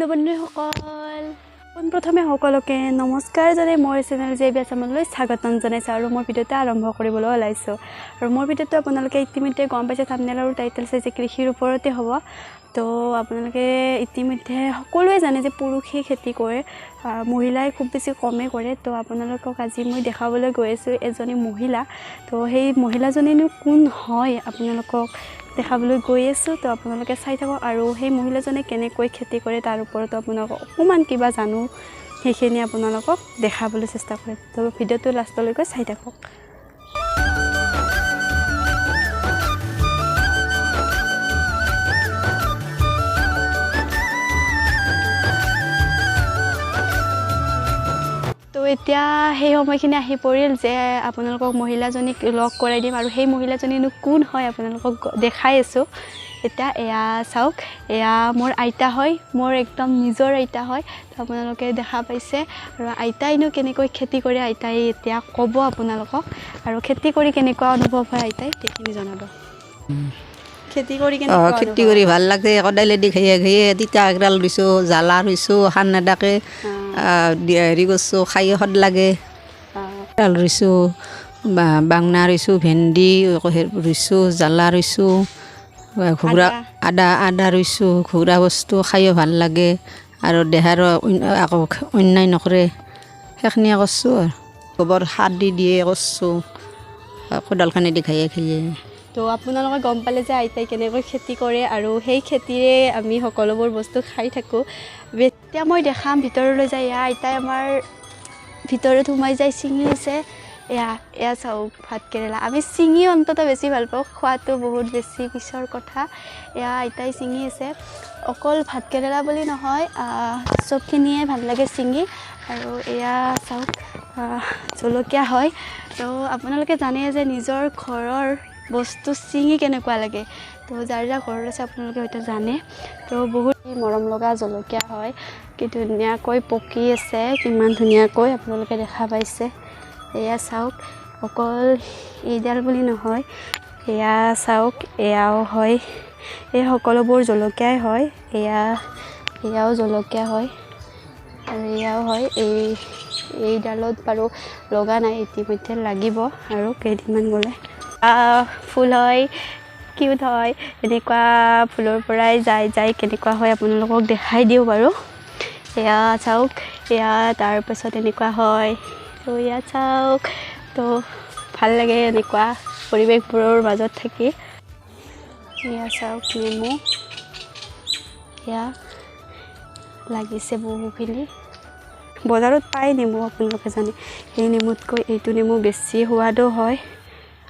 বন্ধু-বান্ধৱীসকল, পোনপ্ৰথমে সকলোকে নমস্কাৰ জনাই মোৰ চেনেল জে বি আছামলৈ স্বাগতম জনাইছোঁ আৰু মোৰ ভিডিঅ'টো আৰম্ভ কৰিবলৈ ওলাইছোঁ। আৰু মোৰ ভিডিঅ'টো আপোনালোকে ইতিমধ্যে গম পাইছে, থাম্বনেইল আৰু টাইটেল চাইছে, কৃষিৰ ওপৰতে হ'ব। তো আপোনালোকে ইতিমধ্যে সকলোৱে জানে যে পুৰুষে খেতি কৰে, মহিলাই খুব বেছি কমেই কৰে। তো আপোনালোকক আজি মই দেখাবলৈ গৈ আছোঁ এজনী মহিলা। তো সেই মহিলাজনীনো কোন হয় আপোনালোকক দেখাবলৈ গৈ আছোঁ। তো আপোনালোকে চাই থাকক আৰু সেই মহিলাজনে কেনেকৈ খেতি কৰে তাৰ ওপৰতো আপোনালোকক অকণমান কিবা জানো, সেইখিনি আপোনালোকক দেখাবলৈ চেষ্টা কৰিম। তো ভিডিঅ'টো লাষ্টলৈকে চাই থাকক। তো এতিয়া সেই সময়খিনি আহি পৰিল যে আপোনালোকক মহিলাজনীক লগ কৰাই দিম আৰু সেই মহিলাজনীনো কোন হয় আপোনালোকক দেখাই আছোঁ। এতিয়া এয়া চাওক, এয়া মোৰ আইতা হয়, মোৰ একদম নিজৰ আইতা হয়। তো আপোনালোকে দেখা পাইছে। আৰু আইতাইনো কেনেকৈ খেতি কৰে আইতাই এতিয়া ক'ব আপোনালোকক, আৰু খেতি কৰি কেনেকুৱা অনুভৱ হয় আইতাই সেইখিনি জনাব। খেতি কৰি কেনেকুৱা? খেতি কৰি ভাল লাগে, সদায় খাইয়ে খাইয়ে তিতা এডাল ৰুইছোঁ, জ্বালা ৰুইছোঁ, সাৰ নেদাকে হেৰি কৰিছোঁ, খাই সোৱাদ লাগে। ডাল ৰুইছোঁ, বাংনা ৰুইছোঁ, ভেন্দি ৰুইছোঁ, জ্বালা ৰুইছোঁ, ঘূৰা আদা আদা ৰুইছোঁ। ঘূৰা বস্তু খায়ো ভাল লাগে আৰু দেহাৰো আকৌ অন্যায় নকৰে, সেইখিনিয়ে কৰিছোঁ। আৰু গোবৰ সাৰ দি দিয়ে কৰিছোঁ, কোদালখনে দি খায়ে খায়ে। তো আপোনালোকে গম পালে যে আইতাই কেনেকৈ খেতি কৰে আৰু সেই খেতিৰে আমি সকলোবোৰ বস্তু খাই থাকোঁ। এতিয়া মই দেখাম ভিতৰলৈ যায়। এয়া আইতাই আমাৰ ভিতৰত সোমাই যায়, ছিঙি আছে। এয়া এয়া চাওক ভাত কেৰেলা, আমি ছিঙি অন্ততঃ বেছি ভাল পাওঁ, খোৱাটো বহুত বেছি পিছৰ কথা। এয়া আইতাই ছিঙি আছে। অকল ভাত কেৰেলা বুলি নহয়, চবখিনিয়ে ভাল লাগে ছিঙি। আৰু এয়া চাওক জলকীয়া হয়। তো আপোনালোকে জানে যে নিজৰ ঘৰৰ বস্তু ছিঙি কেনেকুৱা লাগে। তো যাৰ যাৰ ঘৰত আছে আপোনালোকে হয়তো জানে। তো বহুত মৰম লগা জলকীয়া হয়, কি ধুনীয়াকৈ পকি আছে, কিমান ধুনীয়াকৈ আপোনালোকে দেখা পাইছে। এয়া চাওক, অকল এইডাল বুলি নহয়, এয়া চাওক এয়াও হয়, এই সকলোবোৰ জলকীয়াই হয়। এয়াও জলকীয়া হয় আৰু এয়াও হয়। এইডালত বাৰু লগা নাই, ইতিমধ্যে লাগিব আৰু কেইদিনমান গ'লে। ফুল হয়, কিউট হয়, এনেকুৱা ফুলৰ পৰাই যায় যায় কেনেকুৱা হয় আপোনালোকক দেখাই দিওঁ বাৰু। এয়া চাওক, এয়া তাৰপাছত এনেকুৱা হয়। তো এয়া চাওক, তো ভাল লাগে এনেকুৱা পৰিৱেশবোৰৰ মাজত থাকি। এয়া চাওক নেমু, এয়া লাগিছে বহুখিনি। বজাৰত পায় নেমু, আপোনালোকে জানে, সেই নেমুতকৈ এইটো নেমু বেছি সোৱাদো হয়।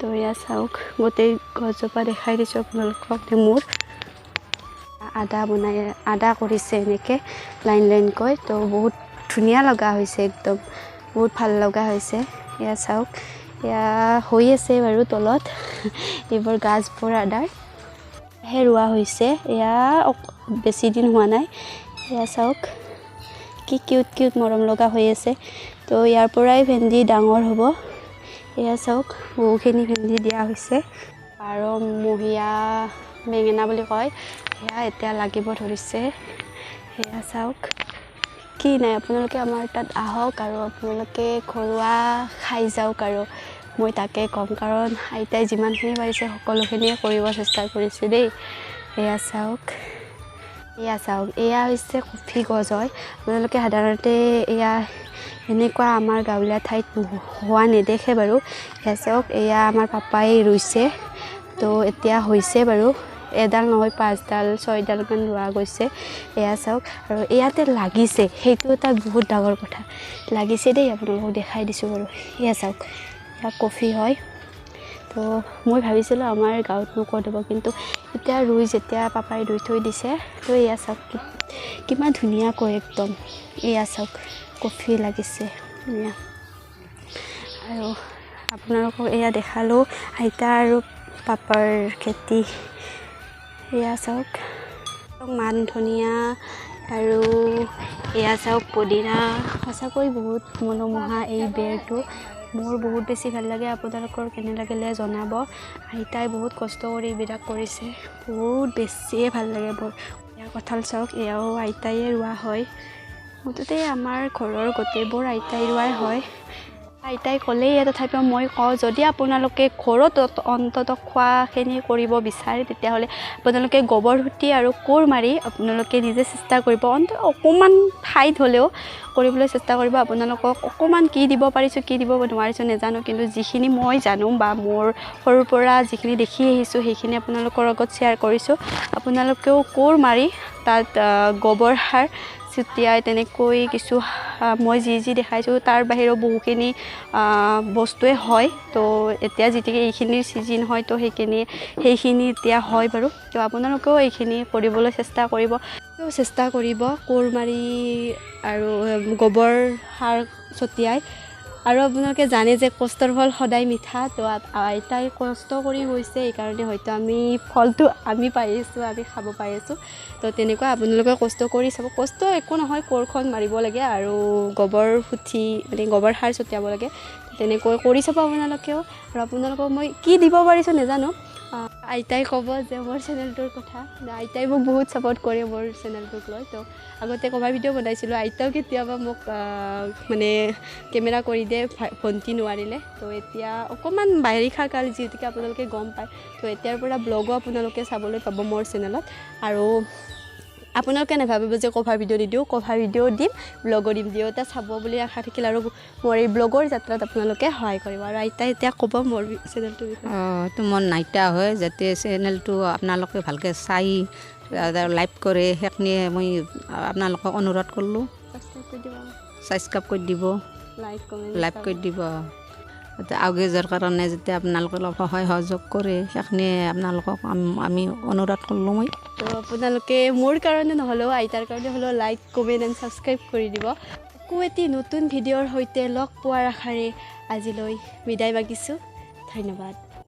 তো এয়া চাওক, গোটেই গছজোপা দেখাই দিছোঁ আপোনালোকক নেমুৰ। আদা বনাই, আদা কৰিছে এনেকৈ লাইন লাইনকৈ। তো বহুত ধুনীয়া লগা হৈছে, একদম বহুত ভাল লগা হৈছে। এয়া চাওক, এয়া হৈ আছে বাৰু তলত এইবোৰ গাছবোৰ আদাৰ হে ৰোৱা হৈছে। এয়া বেছি দিন হোৱা নাই। এয়া চাওক কি কিউট কিউট মৰম লগা হৈ আছে। তো ইয়াৰ পৰাই ভেন্দি ডাঙৰ হ'ব। এয়া চাওক বহুখিনি ভেন্দি দিয়া হৈছে। 12মহীয়া বেঙেনা বুলি কয়, সেয়া এতিয়া লাগিব ধৰিছে। সেয়া চাওক, কি নাই, আপোনালোকে আমাৰ তাত আহক আৰু আপোনালোকে ঘৰুৱা খাই যাওক। আৰু মই তাকে ক'ম, কাৰণ আইতাই যিমানখিনি পাৰিছে সকলোখিনিয়ে কৰিব চেষ্টা কৰিছে দেই। এয়া চাওক, এয়া চাওক, এয়া হৈছে কফি গছ হয়। আপোনালোকে সাধাৰণতে এয়া এনেকুৱা আমাৰ গাঁৱলীয়া ঠাইত হোৱা নেদেখে বাৰু। এয়া চাওক, এয়া আমাৰ পাপাই ৰুইছে। তো এতিয়া হৈছে বাৰু, এডাল নহয় 5ডাল 6ডালমান ৰোৱা গৈছে। এয়া চাওক, আৰু ইয়াতে লাগিছে, সেইটো এটা বহুত ডাঙৰ কথা, লাগিছে দেই, আপোনালোকক দেখাই দিছোঁ বাৰু। এয়া চাওক, এয়া কফি হয়। তো মই ভাবিছিলোঁ আমাৰ গাঁৱতনো ক'ত হ'ব, কিন্তু এতিয়া ৰুই যেতিয়া পাপাই ৰুই থৈ দিছে। তো এয়া চাওক কিমান ধুনীয়াকৈ একদম, এয়া চাওক কফি লাগিছে। এয়া আৰু আপোনালোকক এয়া দেখালোঁ আইতা আৰু পাপাৰ খেতি। এয়া চাওক মান ধনিয়া আৰু এয়া চাওক পদিনা। সঁচাকৈ বহুত মনোমোহা এই বেৰটো, মোৰ বহুত বেছি ভাল লাগে। আপোনালোকৰ কেনে লাগিলে জনাব। আইতাই বহুত কষ্ট কৰি এইবিলাক কৰিছে, বহুত বেছিয়ে ভাল লাগে মোৰ। এয়া কঁঠাল চাওক, এয়াও আইতায়ে ৰোৱা হয়। মুঠতে আমাৰ ঘৰৰ গোটেইবোৰ আইতাই ৰোৱাই হয়। আইতাই ক'লেই, তথাপিও মই কওঁ, যদি আপোনালোকে ঘৰত অন্ততঃ খোৱাখিনি কৰিব বিচাৰে, তেতিয়াহ'লে আপোনালোকে গোবৰ খুটি আৰু কোৰ মাৰি আপোনালোকে নিজে চেষ্টা কৰিব। অন্ততঃ অকণমান ঠাইত হ'লেও কৰিবলৈ চেষ্টা কৰিব। আপোনালোকক অকণমান কি দিব পাৰিছোঁ, কি দিব নোৱাৰিছোঁ নাজানো, কিন্তু যিখিনি মই জানো বা মোৰ সৰুৰ পৰা যিখিনি দেখি আহিছোঁ, সেইখিনি আপোনালোকৰ লগত শ্বেয়াৰ কৰিছোঁ। আপোনালোকেও কোৰ মাৰি তাত গোবৰ সাৰ ছটিয়াই তেনেকৈ কিছু মই যি যি দেখাইছোঁ, তাৰ বাহিৰেও বহুখিনি বস্তুৱে হয়। তো এতিয়া যিটো এইখিনিৰ ছিজন হয়, তো সেইখিনি এতিয়া হয় বাৰু। তো আপোনালোকেও এইখিনি কৰিবলৈ চেষ্টা কৰিব কোৰ মাৰি আৰু গোবৰ সাৰ ছটিয়াই। আৰু আপোনালোকে জানে যে কষ্টৰ ফল সদায় মিঠা। তো আইতাই কষ্ট কৰি গৈছে, এইকাৰণে হয়তো আমি ফলটো আমি পাই আছোঁ, আমি খাব পাই আছোঁ। তো তেনেকুৱা আপোনালোকে কষ্ট কৰি চাব। কষ্ট একো নহয়, কোৰখন মাৰিব লাগে আৰু গোবৰ খুটি, মানে গোবৰ সাৰ ছটিয়াব লাগে। তেনেকৈ কৰি চাব আপোনালোকেও। আৰু আপোনালোকক মই কি দিব পাৰিছোঁ নাজানো, আইতাই ক'ব যে মোৰ চেনেলটোৰ কথা। আইতাই মোক বহুত ছাপৰ্ট কৰে মোৰ চেনেলটোক লৈ। তো আগতে কভাৰ ভিডিঅ' বনাইছিলোঁ, আইতাও কেতিয়াবা মোক মানে কেমেৰা কৰি দিয়ে, ভণ্টি নোৱাৰিলে। তো এতিয়া অকণমান বাৰিষা কাল যিহেতুকে আপোনালোকে গম পায়, তো এতিয়াৰ পৰা ব্লগো আপোনালোকে চাবলৈ পাব মোৰ চেনেলত। আৰু আপোনালোকে নাভাবিব যে কভাৰ ভিডিঅ' নিদিওঁ, কভাৰ ভিডিঅ' দিম, ব্লগো দিম, দুয়োটা চাব বুলি আশা থাকিল। আৰু মোৰ এই ব্লগৰ যাত্ৰাত আপোনালোকে সহায় কৰিব। আৰু আইতাই এতিয়া ক'ব মোৰ চেনেলটোৰ বিষয়ে। অঁ, এইটো মোৰ নাইতা হয়, যাতে চেনেলটো আপোনালোকে ভালকৈ চাই লাইক কৰে, সেইখিনিয়ে মই আপোনালোকক অনুৰোধ কৰিলোঁ। ছাবস্ক্ৰাইব কৰি দিব, ছাবস্ক্ৰাইব কৰি দিব, লাইক, কমেণ্ট, লাইক কৰি দিব। আগুৱাই যোৱাৰ কাৰণে যাতে আপোনালোকে অলপ সহায় সহযোগ কৰে, সেইখিনিয়ে আপোনালোকক আমি অনুৰোধ কৰিলোঁ মই। তো আপোনালোকে মোৰ কাৰণে নহ'লেও আইতাৰ কাৰণে হ'লেও লাইক, কমেণ্ট এণ্ড ছাবস্ক্ৰাইব কৰি দিব। আকৌ এটি নতুন ভিডিঅ'ৰ সৈতে লগ পোৱাৰ আশাৰে আজিলৈ বিদায় মাগিছোঁ। ধন্যবাদ।